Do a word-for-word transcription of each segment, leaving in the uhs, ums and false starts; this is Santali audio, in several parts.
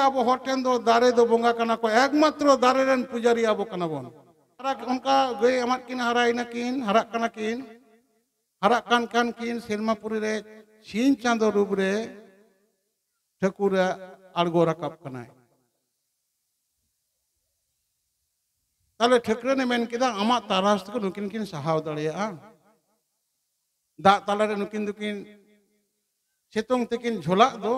ᱟᱵᱚ ᱦᱚᱲ ᱴᱷᱮᱱ ᱫᱚ ᱫᱟᱨᱮ ᱫᱚ ᱵᱚᱸᱜᱟ ᱠᱟᱱᱟ ᱠᱚ, ᱮᱠᱢᱟᱛᱨᱚ ᱫᱟᱨᱮ ᱨᱮᱱ ᱯᱩᱡᱟᱨᱤ ᱟᱵᱚ ᱠᱟᱱᱟ ᱵᱚᱱ᱾ ᱚᱱᱠᱟ ᱜᱟᱹᱭ ᱟᱢᱟᱫ ᱠᱤᱱ ᱦᱟᱨᱟᱭᱮᱱᱟ ᱠᱤᱱ, ᱦᱟᱨᱟᱜ ᱠᱟᱱᱟ ᱠᱤᱱ, ᱦᱟᱨᱟᱜ ᱠᱟᱱ ᱠᱷᱟᱱ ᱠᱤᱱ ᱥᱮᱨᱢᱟ ᱯᱩᱨᱤ ᱨᱮ ᱥᱤᱧ ᱪᱟᱸᱫᱚ ᱨᱩᱯ ᱨᱮ ᱴᱷᱟᱹᱠᱩᱨ ᱮ ᱟᱬᱜᱚ ᱨᱟᱠᱟᱵ ᱠᱟᱱᱟᱭ᱾ ᱛᱟᱦᱞᱮ ᱴᱷᱟᱹᱠᱨᱟᱹᱱᱮ ᱢᱮᱱ ᱠᱮᱫᱟ, ᱟᱢᱟᱜ ᱛᱟᱨᱟᱥ ᱛᱮᱠᱚ ᱱᱩᱠᱤᱱ ᱠᱤᱱ ᱥᱟᱦᱟᱣ ᱫᱟᱲᱮᱭᱟᱜᱼᱟ? ᱫᱟᱜ ᱛᱟᱞᱟᱨᱮ ᱱᱩᱠᱤᱱ ᱫᱚᱠᱤᱱ ᱥᱤᱛᱩᱝ ᱛᱮᱠᱤᱱ ᱡᱷᱚᱞᱟᱜ ᱫᱚ,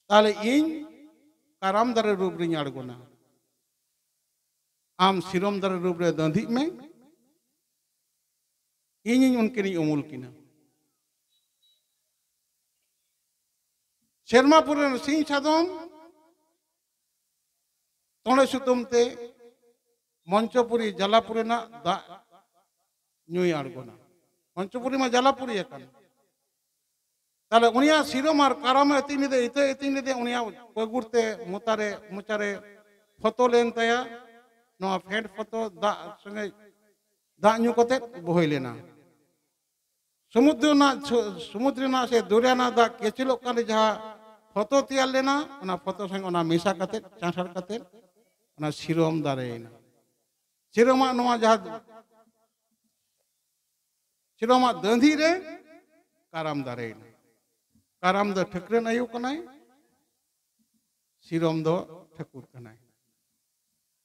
ᱛᱟᱦᱞᱮ ᱤᱧ ᱠᱟᱨᱟᱢ ᱫᱟᱨᱮ ᱨᱩᱯ ᱨᱤᱧ ᱟᱬᱜᱚᱱᱟ, ᱟᱢ ᱥᱤᱨᱚᱢ ᱫᱟᱨᱮ ᱨᱩᱯ ᱨᱮ ᱫᱟᱹᱸᱫᱷᱤᱜ ᱢᱮ, ᱤᱧᱤᱧ ᱩᱱᱠᱤᱱᱤᱧ ᱩᱢᱩᱞ ᱠᱤᱱᱟ᱾ ᱥᱮᱨᱢᱟ ᱯᱩᱨᱤ ᱨᱮᱱ ᱥᱤᱧ ᱥᱟᱫᱚᱢ ᱛᱚᱸᱲᱮ ᱥᱩᱛᱟᱹᱢ ᱛᱮ ᱢᱚᱧᱪᱚᱯᱩᱨᱤ ᱡᱟᱞᱟᱯᱩᱨᱤ ᱨᱮᱱᱟᱜ ᱫᱟᱜ ᱧᱩᱭ ᱟᱬᱜᱚᱱᱟ᱾ ᱢᱚᱧᱪᱚᱯᱩᱨᱤ ᱢᱟ ᱡᱟᱞᱟᱯᱩᱨᱤ ᱟᱠᱟᱱ᱾ ᱛᱟᱦᱞᱮ ᱩᱱᱤᱭᱟᱜ ᱥᱤᱨᱚᱢ ᱟᱨ ᱠᱟᱨᱟᱢᱮ ᱟᱹᱛᱤᱧ ᱞᱮᱫᱮ, ᱤᱛᱟᱹ ᱟᱹᱛᱤᱧ ᱞᱮᱫᱮ, ᱩᱱᱤᱭᱟᱜ ᱯᱟᱹᱜᱩᱨ ᱛᱮ ᱢᱚᱛᱟᱨᱮ, ᱢᱚᱪᱟᱨᱮ ᱯᱷᱚᱛᱚ ᱞᱮᱱ ᱛᱟᱭᱟ᱾ ᱱᱚᱣᱟ ᱯᱷᱮᱰ ᱯᱷᱚᱛᱚ ᱫᱟᱜ ᱥᱚᱸᱜᱮ ᱫᱟᱜ ᱧᱩ ᱠᱟᱛᱮ ᱵᱚᱦᱮ ᱞᱮᱱᱟ᱾ ᱥᱚᱢᱩᱫᱨᱚ ᱨᱮᱱᱟᱜ ᱥᱚ-, ᱥᱚᱢᱩᱫᱨᱚ ᱨᱮᱱᱟᱜ ᱥᱮ ᱫᱚᱨᱭᱟ ᱨᱮᱱᱟᱜ ᱫᱟᱜ ᱠᱮᱪᱮᱞᱚᱜ ᱠᱟᱱ ᱨᱮ ᱡᱟᱦᱟᱸ ᱯᱷᱚᱛᱚ ᱛᱮᱭᱟᱨ ᱞᱮᱱᱟ, ᱚᱱᱟ ᱯᱷᱚᱛᱚ ᱥᱚᱸᱜᱮ ᱚᱱᱟ ᱢᱮᱥᱟ ᱠᱟᱛᱮ, ᱪᱟᱸᱥᱟᱲ ᱠᱟᱛᱮ ᱚᱱᱟ ᱥᱤᱨᱚᱢ ᱫᱟᱨᱮᱭᱮᱱᱟ᱾ ᱥᱤᱨᱚᱢᱟᱜ ᱱᱚᱣᱟ ᱡᱟᱦᱟᱸ ᱥᱤᱨᱚᱢᱟᱜ ᱫᱟᱹᱸᱫᱷᱤ ᱨᱮ ᱠᱟᱨᱟᱢ ᱫᱟᱨᱮᱭᱮᱱᱟ᱾ ᱠᱟᱨᱟᱢ ᱫᱚ ᱴᱷᱟᱹᱠᱨᱟᱹᱱ ᱟᱭᱳ ᱠᱟᱱᱟᱭ, ᱥᱤᱨᱚᱢ ᱫᱚ ᱴᱷᱟᱹᱠᱩᱨ ᱠᱟᱱᱟᱭ᱾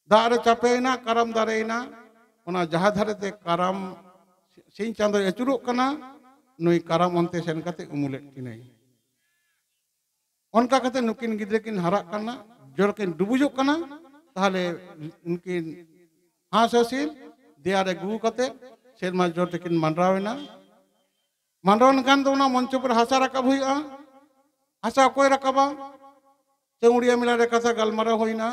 ᱫᱟᱜ ᱨᱮ ᱪᱟᱯᱮᱭᱮᱱᱟ, ᱠᱟᱨᱟᱢ ᱫᱟᱨᱮᱭᱮᱱᱟ᱾ ᱚᱱᱟ ᱡᱟᱦᱟᱸ ᱫᱷᱟᱨᱮ ᱛᱮ ᱠᱟᱨᱟᱢ ᱥᱤᱧ ᱪᱟᱸᱫᱚᱭ ᱟᱹᱪᱩᱨᱚᱜ ᱠᱟᱱᱟ, ᱱᱩᱭ ᱠᱟᱨᱟᱢ ᱚᱱᱛᱮ ᱥᱮᱱ ᱠᱟᱛᱮ ᱩᱢᱩᱞᱮᱫ ᱠᱤᱱᱟᱹᱭ᱾ ᱚᱱᱠᱟ ᱠᱟᱛᱮ ᱱᱩᱠᱤᱱ ᱜᱤᱫᱽᱨᱟᱹ ᱠᱤᱱ ᱦᱟᱨᱟᱜ ᱠᱟᱱᱟ, ᱡᱚᱞ ᱠᱤᱱ ᱰᱩᱵᱩᱡᱚᱜ ᱠᱟᱱᱟ᱾ ᱛᱟᱦᱞᱮ ᱩᱱᱠᱤᱱ ᱦᱟᱸᱥ ᱦᱟᱹᱥᱤᱞ ᱫᱮᱭᱟ ᱨᱮ ᱜᱩᱜᱩ ᱠᱟᱛᱮ ᱥᱮᱨᱢᱟ ᱡᱚᱞ ᱨᱮᱠᱤᱱ ᱢᱟᱸᱰᱨᱟᱣ ᱮᱱᱟ᱾ ᱢᱟᱸᱰᱨᱟᱣ ᱞᱮᱱᱠᱷᱟᱱ ᱫᱚ ᱚᱱᱟ ᱢᱚᱧᱪᱚ ᱯᱩᱨᱤ ᱦᱟᱥᱟ ᱨᱟᱠᱟᱵ ᱦᱩᱭᱩᱜᱼᱟ᱾ ᱦᱟᱥᱟ ᱚᱠᱚᱭ ᱨᱟᱠᱟᱵᱟ? ᱪᱟᱹᱣᱲᱤᱭᱟᱹ ᱢᱮᱞᱟ ᱨᱮ ᱠᱟᱛᱷᱟ ᱜᱟᱞᱢᱟᱨᱟᱣ ᱦᱩᱭᱱᱟ᱾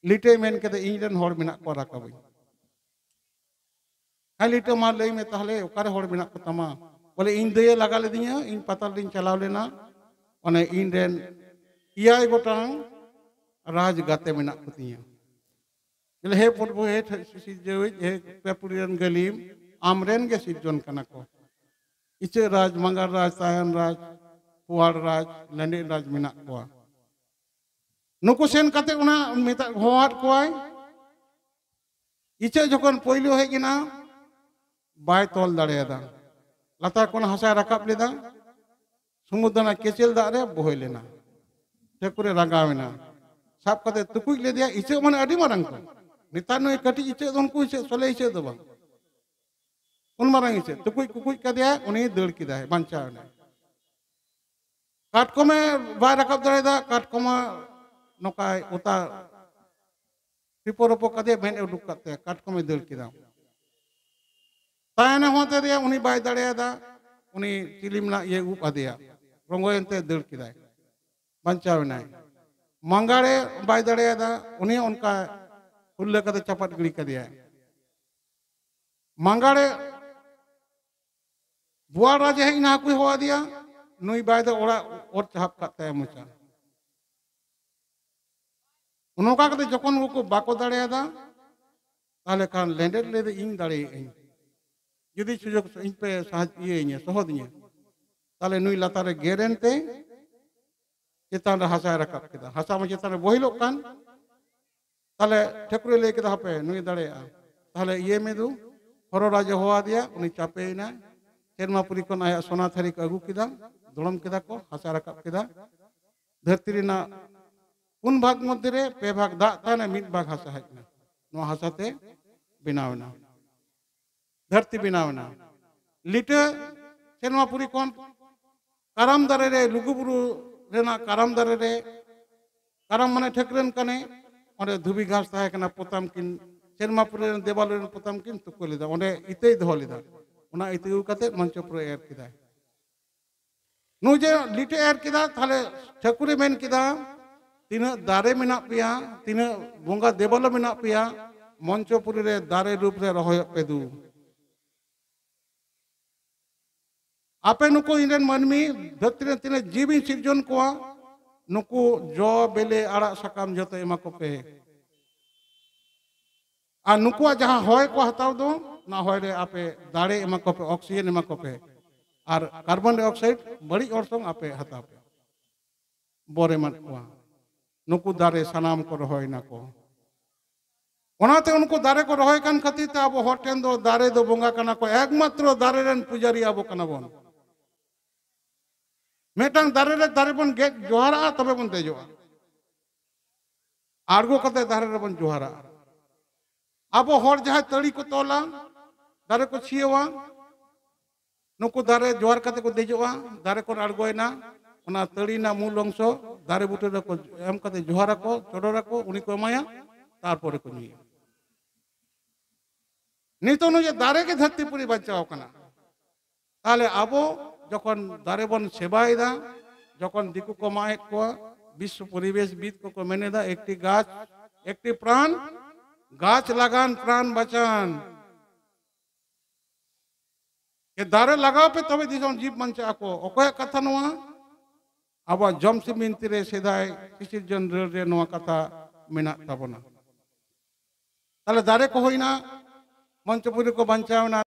ᱞᱤᱴᱟᱹᱭ ᱢᱮᱱ ᱠᱮᱫᱟ, "ᱤᱧ ᱨᱮᱱ ᱦᱚᱲ ᱢᱮᱱᱟᱜ ᱠᱚᱣᱟ, ᱨᱟᱠᱟᱵᱟᱹᱧ᱾" "ᱦᱮᱸ ᱞᱤᱴᱟᱹ, ᱢᱟ ᱞᱟᱹᱭ ᱢᱮ ᱛᱟᱦᱞᱮ, ᱚᱠᱟᱨᱮ ᱦᱚᱲ ᱢᱮᱱᱟᱜ ᱠᱚ ᱛᱟᱢᱟ?" ᱵᱚᱞᱮ, "ᱤᱧ ᱫᱟᱹᱭᱮ ᱞᱟᱜᱟ ᱞᱤᱫᱤᱧᱟ, ᱤᱧ ᱯᱟᱛᱟ ᱨᱤᱧ ᱪᱟᱞᱟᱣ ᱞᱮᱱᱟ, ᱚᱱᱮ ᱤᱧ ᱨᱮᱱ ᱮᱭᱟᱭ ᱜᱚᱴᱟᱝ ᱨᱟᱡᱽ ᱜᱟᱛᱮ ᱢᱮᱱᱟᱜ ᱠᱚᱛᱤᱧᱟ᱾" ᱵᱚᱞᱮ, "ᱦᱮ ᱯᱨᱚᱵᱷᱩ, ᱦᱮ ᱴᱷᱟᱹ-, ᱥᱤᱨᱡᱟᱹᱣᱤᱡ, ᱦᱮ ᱯᱮ ᱯᱩᱨᱤ ᱨᱮᱱ ᱜᱟᱹᱞᱤᱢ, ᱟᱢ ᱨᱮᱱ ᱜᱮ ᱥᱤᱨᱡᱚᱱ ᱠᱟᱱᱟ ᱠᱚ, ᱤᱪᱟᱹᱜ ᱨᱟᱡᱽ, ᱢᱟᱸᱜᱟᱲ ᱨᱟᱡᱽ, ᱛᱟᱭᱟᱱ ᱨᱟᱡᱽ, ᱯᱩᱣᱟᱲ ᱨᱟᱡᱽ, ᱞᱮᱸᱰᱮᱫ ᱨᱟᱡᱽ ᱢᱮᱱᱟᱜ ᱠᱚᱣᱟ᱾ ᱱᱩᱠᱩ ᱥᱮᱱ ᱠᱟᱛᱮ ᱚᱱᱟ ᱢᱮᱛᱟ ᱦᱚᱦᱚᱣᱟᱫ ᱠᱚᱣᱟᱭ᱾ ᱤᱪᱟᱹᱜ ᱡᱚᱠᱷᱚᱱ ᱯᱳᱭᱞᱳ ᱦᱮᱡ ᱮᱱᱟ, ᱵᱟᱭ ᱛᱚᱞ ᱫᱟᱲᱮᱭᱟᱫᱟ᱾ ᱞᱟᱛᱟᱨ ᱠᱷᱚᱱ ᱦᱟᱥᱟᱭ ᱨᱟᱠᱟᱵ ᱞᱮᱫᱟ, ᱥᱩᱢᱩᱫᱨᱚ ᱨᱮᱱᱟᱜ ᱠᱮᱪᱮᱞ ᱫᱟᱜ ᱨᱮ ᱵᱚᱦᱮᱞ ᱮᱱᱟ᱾ ᱴᱷᱟᱹᱠᱩᱨᱮ ᱨᱟᱸᱜᱟᱣ ᱮᱱᱟ᱾ ᱥᱟᱵ ᱠᱟᱛᱮ ᱛᱩᱠᱩᱡ ᱞᱮᱫᱮᱭᱟ᱾ ᱤᱪᱟᱹᱜ ᱢᱟᱱᱮ ᱟᱹᱰᱤ ᱢᱟᱨᱟᱝ ᱠᱚ᱾ ᱱᱮᱛᱟᱨ ᱱᱩᱭ ᱠᱟᱹᱴᱤᱡ ᱤᱪᱟᱹᱜ ᱫᱚ, ᱩᱱᱠᱩ ᱤᱪᱟᱹᱜ, ᱥᱚᱞᱮ ᱤᱪᱟᱹᱜ ᱫᱚ ᱵᱟᱝ᱾ ᱩᱱ ᱢᱟᱨᱟᱝ ᱤᱪᱟᱹᱜ ᱛᱩᱠᱩᱡ ᱠᱩᱠᱩᱡ ᱠᱟᱫᱮᱭᱟ, ᱩᱱᱤ ᱫᱟᱹᱲ ᱠᱮᱫᱟᱭ, ᱵᱟᱧᱪᱟᱣ ᱮᱱᱟᱭ᱾ ᱠᱟᱴᱠᱚᱢᱮ ᱵᱟᱭ ᱨᱟᱠᱟᱵ ᱫᱟᱲᱮᱭᱟᱫᱟ, ᱠᱟᱴᱠᱚᱢ ᱱᱚᱝᱠᱟᱭ ᱚᱛᱟ ᱴᱤᱯᱚ ᱨᱚᱯᱚ ᱠᱟᱫᱮᱭᱟ, ᱢᱮᱫ ᱮ ᱩᱰᱩᱠ ᱠᱟᱫ ᱛᱟᱭᱟ, ᱠᱟᱴᱠᱚᱢᱮ ᱫᱟᱹᱲ ᱠᱮᱫᱟ᱾ ᱛᱟᱭᱱᱟ ᱦᱚᱸ ᱛᱮᱫᱮᱭᱟ, ᱩᱱᱤ ᱵᱟᱭ ᱫᱟᱲᱮᱭᱟᱫᱟ, ᱩᱱᱤ ᱪᱤᱞᱤ ᱢᱮᱱᱟᱜ ᱤᱭᱟᱹ ᱩᱵ ᱟᱫᱮᱭᱟ, ᱨᱚᱸᱜᱚᱭᱮᱱ ᱛᱮ ᱫᱟᱹᱲ ᱠᱮᱫᱟᱭ, ᱵᱟᱧᱪᱟᱣ ᱮᱱᱟᱭ᱾ ᱢᱟᱸᱜᱟᱲᱮ ᱵᱟᱭ ᱫᱟᱲᱮᱭᱟᱫᱟ, ᱩᱱᱤ ᱚᱱᱠᱟ ᱦᱩᱞᱞᱟᱹ ᱠᱟᱛᱮ ᱪᱟᱯᱟᱫ ᱜᱤᱲᱤ ᱠᱟᱫᱮᱭᱟᱭ᱾ ᱢᱟᱸᱜᱟᱲᱮ ᱵᱩᱣᱟᱲ ᱨᱟᱡᱮ ᱦᱮᱡ ᱮᱱᱟ, ᱦᱟᱹᱠᱩᱭ ᱦᱚᱦᱚ ᱟᱫᱮᱭᱟ, ᱱᱩᱭ ᱵᱟᱭ ᱫᱚ ᱚᱲᱟᱜ ᱚᱨ ᱪᱟᱦᱟᱵ ᱠᱟᱫ ᱛᱟᱭᱟ ᱢᱚᱪᱟ᱾ ᱱᱚᱝᱠᱟ ᱠᱟᱛᱮ ᱡᱚᱠᱷᱚᱱ ᱩᱱᱠᱩ ᱵᱟᱠᱚ ᱫᱟᱲᱮᱭᱟᱫᱟ, ᱛᱟᱦᱞᱮ ᱠᱷᱟᱱ ᱞᱮᱸᱰᱮᱫ ᱞᱟᱹᱭᱫᱟ, "ᱤᱧ ᱫᱟᱲᱮᱭᱟᱜ ᱟᱹᱧ, ᱡᱩᱫᱤ ᱥᱩᱡᱳᱜᱽ ᱤᱧ ᱯᱮ ᱥᱟᱦᱟᱡᱽ-, ᱤᱭᱟᱹᱧᱟ, ᱥᱚᱦᱚᱫᱤᱧᱟ᱾" ᱛᱟᱦᱞᱮ ᱱᱩᱭ ᱞᱟᱛᱟᱨ ᱨᱮ ᱜᱮᱨ ᱮᱱᱛᱮ ᱪᱮᱛᱟᱱ ᱨᱮ ᱦᱟᱥᱟᱭ ᱨᱟᱠᱟᱵ ᱠᱮᱫᱟ᱾ ᱦᱟᱥᱟ ᱢᱟ ᱪᱮᱛᱟᱱ ᱨᱮ ᱵᱚᱦᱤᱞᱚᱜ ᱠᱟᱱ᱾ ᱛᱟᱦᱞᱮ ᱴᱷᱟᱹᱠᱩᱨᱮ ᱞᱟᱹᱭ ᱠᱮᱫᱟ, "ᱦᱟᱯᱮ, ᱱᱩᱭ ᱫᱟᱲᱮᱭᱟᱜᱼᱟ, ᱛᱟᱦᱞᱮ ᱤᱭᱟᱹ ᱢᱮ ᱫᱩ, ᱦᱚᱨᱚ ᱨᱟᱡᱮ ᱦᱚᱦᱚ ᱟᱫᱮᱭᱟ, ᱩᱱᱤ ᱪᱟᱯᱮᱭᱮᱱᱟᱭ᱾ ᱥᱮᱨᱢᱟᱯᱩᱨᱤ ᱠᱷᱚᱱ ᱟᱭᱟᱜ ᱥᱚᱱᱟ ᱛᱷᱟᱹᱨᱤ ᱠᱚ ᱟᱹᱜᱩ ᱠᱮᱫᱟ, ᱫᱚᱲᱚᱢ ᱠᱮᱫᱟ ᱠᱚ, ᱦᱟᱥᱟ ᱨᱟᱠᱟᱵ ᱠᱮᱫᱟ᱾ ᱫᱷᱟᱹᱨᱛᱤ ᱨᱮᱱᱟᱜ ᱯᱩᱱ ᱵᱷᱟᱜᱽ ᱢᱚᱫᱽᱫᱷᱮ ᱨᱮ ᱯᱮ ᱵᱷᱟᱜᱽ ᱫᱟᱜ ᱛᱟᱦᱮᱱᱟ, ᱢᱤᱫ ᱵᱷᱟᱜᱽ ᱦᱟᱥᱟ ᱦᱮᱡ ᱮᱱᱟ, ᱱᱚᱣᱟ ᱦᱟᱥᱟ ᱛᱮ ᱵᱮᱱᱟᱣ ᱮᱱᱟ, ᱫᱷᱟᱹᱨᱛᱤ ᱵᱮᱱᱟᱣ ᱮᱱᱟ᱾" ᱞᱤᱴᱟᱹ ᱥᱮᱨᱢᱟᱯᱩᱨᱤ ᱠᱷᱚᱱ ᱠᱟᱨᱟᱢ ᱫᱟᱨᱮ ᱨᱮ, ᱞᱩᱜᱩᱵᱩᱨᱩ ᱨᱮᱱᱟᱜ ᱠᱟᱨᱟᱢ ᱫᱟᱨᱮ ᱨᱮ, ᱠᱟᱨᱟᱢ ᱢᱟᱱᱮ ᱴᱷᱟᱹᱠᱨᱟᱹᱱ ᱠᱟᱱᱮ, ᱚᱸᱰᱮ ᱫᱷᱩᱵᱤ ᱜᱷᱟᱥ ᱛᱟᱦᱮᱸ ᱠᱟᱱᱟ, ᱯᱚᱛᱟᱢ ᱠᱤᱱ, ᱥᱮᱨᱢᱟᱯᱩᱨᱤ ᱨᱮᱱ ᱫᱮᱣᱟᱞ ᱨᱮᱱ ᱯᱚᱛᱟᱢ ᱠᱤᱱ ᱛᱩᱠᱟᱹ ᱞᱮᱫᱟ, ᱚᱸᱰᱮ ᱤᱛᱟᱹᱭ ᱫᱚᱦᱚ ᱞᱮᱫᱟ᱾ ᱚᱱᱟ ᱤᱛᱟᱹ ᱟᱹᱜᱩ ᱠᱟᱛᱮ ᱢᱚᱧᱪᱚᱯᱩᱨᱤ ᱮᱨ ᱠᱮᱫᱟᱭ᱾ ᱱᱩᱭ ᱡᱮ ᱞᱤᱴᱟᱹ ᱮᱨ ᱠᱮᱫᱟ, ᱛᱟᱦᱞᱮ ᱴᱷᱟᱹᱠᱩᱨᱮ ᱢᱮᱱ ᱠᱮᱫᱟ, "ᱛᱤᱱᱟᱹᱜ ᱫᱟᱨᱮ ᱢᱮᱱᱟᱜ ᱯᱮᱭᱟ, ᱛᱤᱱᱟᱹᱜ ᱵᱚᱸᱜᱟ ᱫᱮᱵᱚᱞ ᱢᱮᱱᱟᱜ ᱯᱮᱭᱟ, ᱢᱚᱧᱪᱚᱯᱩᱨᱤ ᱨᱮ ᱫᱟᱨᱮ ᱨᱩᱯ ᱨᱮ ᱨᱚᱦᱚᱭᱚᱜ ᱯᱮ ᱫᱩ᱾ ᱟᱯᱮ ᱱᱩᱠᱩ ᱤᱧ ᱨᱮᱱ ᱢᱟᱹᱱᱢᱤ, ᱫᱷᱟᱹᱨᱛᱤ ᱨᱮ ᱛᱤᱱᱟᱹᱜ ᱡᱤᱣᱤᱧ ᱥᱤᱨᱡᱚᱱ ᱠᱚᱣᱟ, ᱱᱩᱠᱩ ᱡᱚ ᱵᱮᱞᱮ ᱟᱲᱟᱜ ᱥᱟᱠᱟᱢ ᱡᱚᱛᱚ ᱮᱢᱟ ᱠᱚᱯᱮ᱾ ᱟᱨ ᱱᱩᱠᱩᱣᱟᱜ ᱡᱟᱦᱟᱸ ᱦᱚᱭ ᱠᱚ ᱦᱟᱛᱟᱣ ᱫᱚ, ᱚᱱᱟ ᱦᱚᱭ ᱨᱮ ᱟᱯᱮ ᱫᱟᱲᱮ ᱮᱢᱟ ᱠᱚᱯᱮ, ᱚᱠᱥᱤᱡᱮᱱ ᱮᱢᱟ ᱠᱚᱯᱮ᱾ ᱟᱨ ᱠᱟᱨᱵᱚᱱ ᱰᱟᱭᱚᱠᱥᱟᱭᱤᱰ ᱵᱟᱹᱲᱤᱡ ᱚᱨᱥᱚᱝ ᱟᱯᱮ ᱦᱟᱛᱟᱣ ᱯᱮ᱾ ᱵᱚᱨ ᱮᱢᱟᱫ ᱠᱚᱣᱟ᱾ ᱱᱩᱠᱩ ᱫᱟᱨᱮ ᱥᱟᱱᱟᱢ ᱠᱚ ᱨᱚᱦᱚᱭ ᱱᱟᱠᱚ᱾ ᱚᱱᱟᱛᱮ ᱩᱱᱠᱩ ᱫᱟᱨᱮ ᱠᱚ ᱨᱚᱦᱚᱭ ᱠᱟᱱ ᱠᱷᱟᱹᱛᱤᱨ ᱛᱮ ᱟᱵᱚ ᱦᱚᱲ ᱴᱷᱮᱱ ᱫᱚ ᱫᱟᱨᱮ ᱫᱚ ᱵᱚᱸᱜᱟ ᱠᱟᱱᱟ ᱠᱚ, ᱮᱠᱢᱟᱛᱨᱚ ᱫᱟᱨᱮ ᱨᱮᱱ ᱯᱩᱡᱟᱨᱤ ᱟᱵᱚ ᱠᱟᱱᱟ ᱵᱚᱱ᱾ ᱢᱤᱫᱴᱟᱝ ᱫᱟᱨᱮ ᱨᱮ ᱫᱟᱨᱮ ᱵᱚᱱ ᱜᱮᱫ ᱡᱚᱦᱟᱨᱟᱜᱼᱟ, ᱛᱚᱵᱮ ᱵᱚᱱ ᱫᱮᱡᱚᱜᱼᱟ᱾ ᱟᱬᱜᱚ ᱠᱟᱛᱮ ᱫᱟᱨᱮ ᱨᱮᱵᱚᱱ ᱡᱚᱦᱟᱨᱟᱜᱼᱟ᱾ ᱟᱵᱚ ᱦᱚᱲ ᱡᱟᱦᱟᱸᱭ ᱛᱟᱹᱲᱤ ᱠᱚ ᱛᱚᱞᱟ, ᱫᱟᱨᱮ ᱠᱚ ᱪᱷᱤᱭᱟᱹᱣᱟ, ᱱᱩᱠᱩ ᱫᱟᱨᱮ ᱡᱚᱦᱟᱨ ᱠᱟᱛᱮ ᱠᱚ ᱫᱮᱡᱚᱜᱼᱟ, ᱫᱟᱨᱮ ᱠᱚ ᱟᱬᱜᱚᱭᱮᱱᱟ, ᱚᱱᱟ ᱛᱟᱹᱲᱤ ᱨᱮᱱᱟᱜ ᱢᱩᱞ ᱚᱝᱥᱚ ᱫᱟᱨᱮ ᱵᱩᱴᱟᱹ ᱨᱮᱠᱚ ᱮᱢ ᱠᱟᱛᱮ ᱡᱚᱦᱟᱨᱟᱠᱚ, ᱪᱚᱰᱚᱨᱟᱠᱚ, ᱩᱱᱤ ᱠᱚ ᱮᱢᱟᱭᱟ, ᱛᱟᱨᱯᱚᱨᱮ ᱠᱚ ᱧᱩᱭᱟ᱾ ᱱᱤᱛᱚᱜ ᱱᱩᱭ ᱫᱟᱨᱮ ᱜᱮ ᱫᱷᱟᱹᱨᱛᱤ ᱯᱩᱨᱤ ᱵᱟᱧᱪᱟᱣ ᱠᱟᱱᱟ᱾ ᱛᱟᱦᱞᱮ ᱟᱵᱚ ᱡᱚᱠᱷᱚᱱ ᱫᱟᱨᱮ ᱵᱚᱱ ᱥᱮᱵᱟᱭᱮᱫᱟ, ᱡᱚᱠᱷᱚᱱ ᱫᱤᱠᱩ ᱠᱚ ᱢᱟᱜ ᱮᱫ ᱠᱚᱣᱟ, ᱵᱤᱥᱥᱚ ᱯᱚᱨᱤᱵᱮᱥ ᱵᱤᱫ ᱠᱚᱠᱚ ᱢᱮᱱ ᱮᱫᱟ, ᱮᱠᱴᱤ ᱜᱟᱪᱷ ᱮᱠᱴᱤ ᱯᱨᱟᱱ, ᱜᱟᱪᱷ ᱞᱟᱜᱟᱱ ᱯᱨᱟᱱ ᱵᱟᱪᱟᱱ᱾ ᱮ, ᱫᱟᱨᱮ ᱞᱟᱜᱟᱣ ᱯᱮ, ᱛᱚᱵᱮ ᱫᱤᱥᱚᱢ ᱡᱤᱵᱽ ᱵᱟᱧᱪᱟᱜ ᱟᱠᱚ᱾ ᱚᱠᱚᱭᱟᱜ ᱠᱟᱛᱷᱟ ᱱᱚᱣᱟ? ᱟᱵᱚᱣᱟᱜ ᱡᱚᱢᱥᱤᱢ ᱵᱤᱱᱛᱤ ᱨᱮ ᱥᱮᱫᱟᱭ ᱥᱤᱥᱤᱨ ᱡᱚᱱ ᱨᱟᱹᱲ ᱨᱮ ᱱᱚᱣᱟ ᱠᱟᱛᱷᱟ ᱢᱮᱱᱟᱜ ᱛᱟᱵᱚᱱᱟ᱾ ᱛᱟᱦᱞᱮ ᱫᱟᱨᱮ ᱠᱚ ᱦᱩᱭᱱᱟ, ᱢᱚᱧᱪᱚᱯᱩᱨᱤ ᱠᱚ ᱵᱟᱧᱪᱟᱣ ᱮᱱᱟ,